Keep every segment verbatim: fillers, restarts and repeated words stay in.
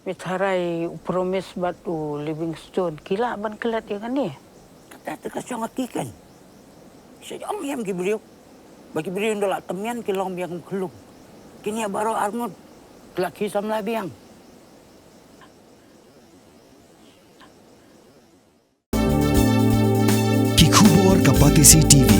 Peit harai u Promise bad u Livingstone ki lah ban klet ïa kane. Kata te ka shong ha ki kan. Sha ïam ïam ki briew. Ba ki briew nda la tymmen ki long biang khlung. Kine baroh arngut. Ki la ki samla biang. Ki khubor ka Batesi T V.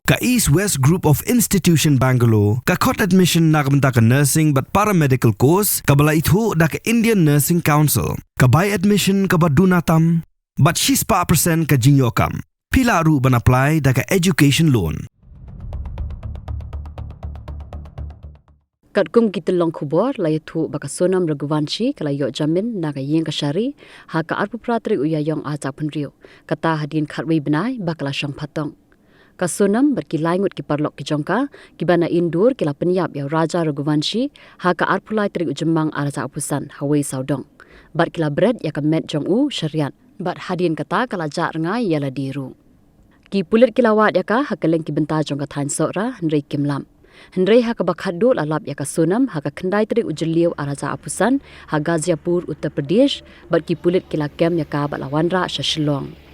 Ka East West Group of Institution Bangalore ka khot admission na ka bynta ka nursing bad paramedical course kaba la ithuh da ka Indian Nursing Council. Ka bai admission kaba duna tam bad shispah percent ka jingïoh kam. Phi lah ruh ban apply da ka education loan. Katkum ki tyllong khubor la ïathuh ba ka Sonam Raghuvanshi ka la ïoh jamin na ka ïing kashari ha ka arphew phra tarik u Ïaïong arhajar arphew hynriew. Kata hadien khatwei bnai ba ka la shong patong. Ka Sonam bad ki lai ngut ki paralok ki jong ka kiba na Indore ki la pynïap ïa u Raja Raghuvanshi ha ka arphew lai tarik u Jymmang arhajar arphew san ha wei sawdong. Bad ki la bret ïa ka met jong u shariat. Bad hadien kata ka la jah rngai ïa lade ruh. Ki pulit ki la wad ïa ka ha kylleng ki bynta jong ka thaiñ Sohra hynrei kim lap. Hynrei ha kaba khatduh la lap ïa ka Sonam ha ka khyndai tarik u Jylliew arhajar arphew san ha Ghaziapur, Uttar Pradesh, bad ki pulit ki la kem ïa ka bad la wanrah sha Shillong.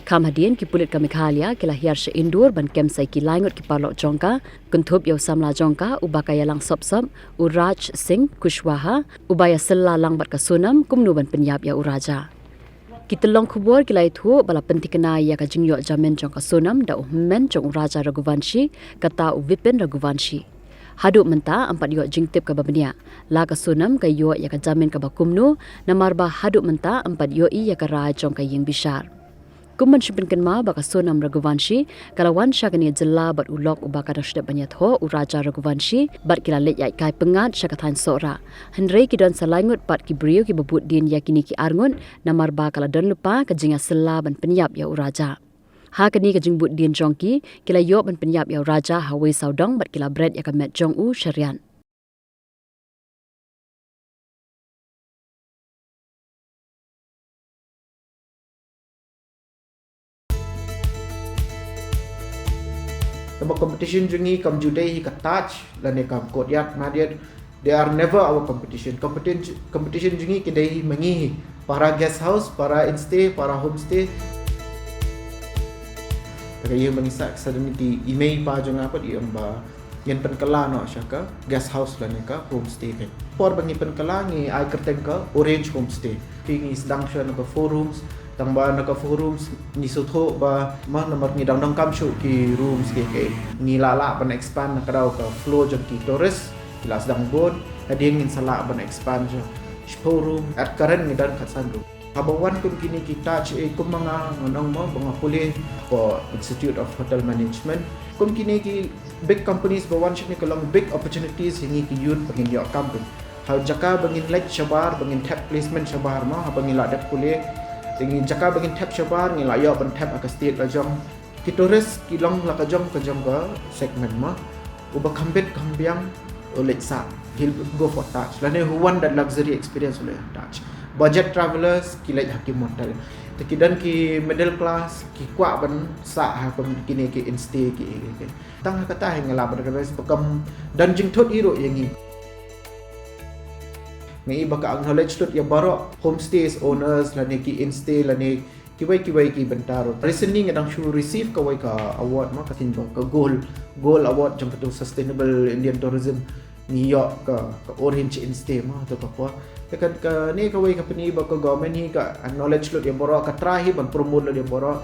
Kham hadien ki pulit ka Meghalaya ki la hiar sha Indore ban kem sa ïa ki lai ngut ki paralok jong ka, kynthup ïa u samla jong ka uba ka ïalang sop sop, u Raj Singh Kushwaha, uba ïasylla lang bad ka Sonam kumno ban pynïap ïa u Raja. Ki tyllong khubor ki la ïathuh ba la pynthikna ïa ka jingïoh jamin jong ka Sonam da u hynmen jong u Raja Raghuvanshi, kata u Vipin Raghuvanshi. Haduh mynta ym pat ïoh jingtip kaba bniah la ka Sonam ka ïoh ïa ka jamin kaba kumno, namar ba haduh mynta ym pat ïohi ïa ka rai jong ka ïing bishar. Kum ban shu pynkynmaw ba ka Sonam Raghuvanshi ka la wan sha kane ka jylla bad u lok uba ka dang shu dep ban ïathoh, u Raja Raghuvanshi, bad ki la leit ïaid kai pyngngad sha ka thaiñ Sohra. Hynrei ki don sa lai ngut pat ki briew kiba bud dien ïa kine ki arngut, namar ba ka la don lypa ka jingïasylla ban pynïap ïa u Raja. Ha kane ka jingbud dien jong ki, ki la ïoh ban pynïap ïa u Raja ha wei sawdong bad ki la bret ïa ka met jong u shariat. Tangba competition jong ngi kam ju dei hi ka Taj lane ka Courtyard Marriott. They are never our competition. Competition, competition jong ngi ki dei hi ma ngi hi. Para guest house, para instay, para homestay. Te ka ïing ba ngi sah, sah da ki i mei i pa jong nga pat i ong ba ngin pynkylla noh sha ka guest house lane ka homestay ka. Por ba ngi pynkylla ngi ai kyrteng ka Orange Homestay. Phi ngi sdang shuwa na ka four rooms, tangba na ka four rooms ngi sngewthuh ba ma namar ngi dang donkam shuh ki rooms ki, ki. Ngi lah lah ban expand na ka daw ka flow jong ki tourist, ki la sdang bun, hadien ngin sa lah ban expand sha shiphew room, at current ngi don khatsan room. Haba wan kum kine ki Taj, eh, kum ma nga ngan ong mo ba nga pule ha Institute of Hotel Management. Kum kine ki big companies ba wan shane ka long big opportunities ïa ngi ki youth ba ngin ïoh kam pyn. Ha jaka ba ngin leit shabar, ba ngin thep placement shabar mo, haba ngi la dep pule. Te ngi jaka ba ngin thep shabar, ngi la ïoh ban thep ha ka state la jong. Ki tourist ki long la ka jong ka jong ka segment mo. Uba kham bit kham biang u leit sah, he'll go for Taj. Lane who want that luxury experience u leit ha Taj. Budget travelers ki leit ha ki motel. Te ki don ki middle class ki kwah ban sah ha kum kine ki instay ki, ki, ki. Tang ha kata hi nga lah ban realize ba kam don jingthut hi ruh ïa ngi. Nga i ba ka acknowledge lut ïa baroh homestays owners lane ki instay lane kiwei kiwei ki bynta ruh. Recently nga dang shu receive kawei ka award mo, ka sien ba ka gold, gold award jong katu Sustainable Indian Tourism. Ngi ïoh ka, ka Orange Instay mo, tu ka por. Te ka, kane kawei ka pyni ba ka government hi ka acknowledge lut ïa baroh, ka try hi ban promote lut ïa baroh.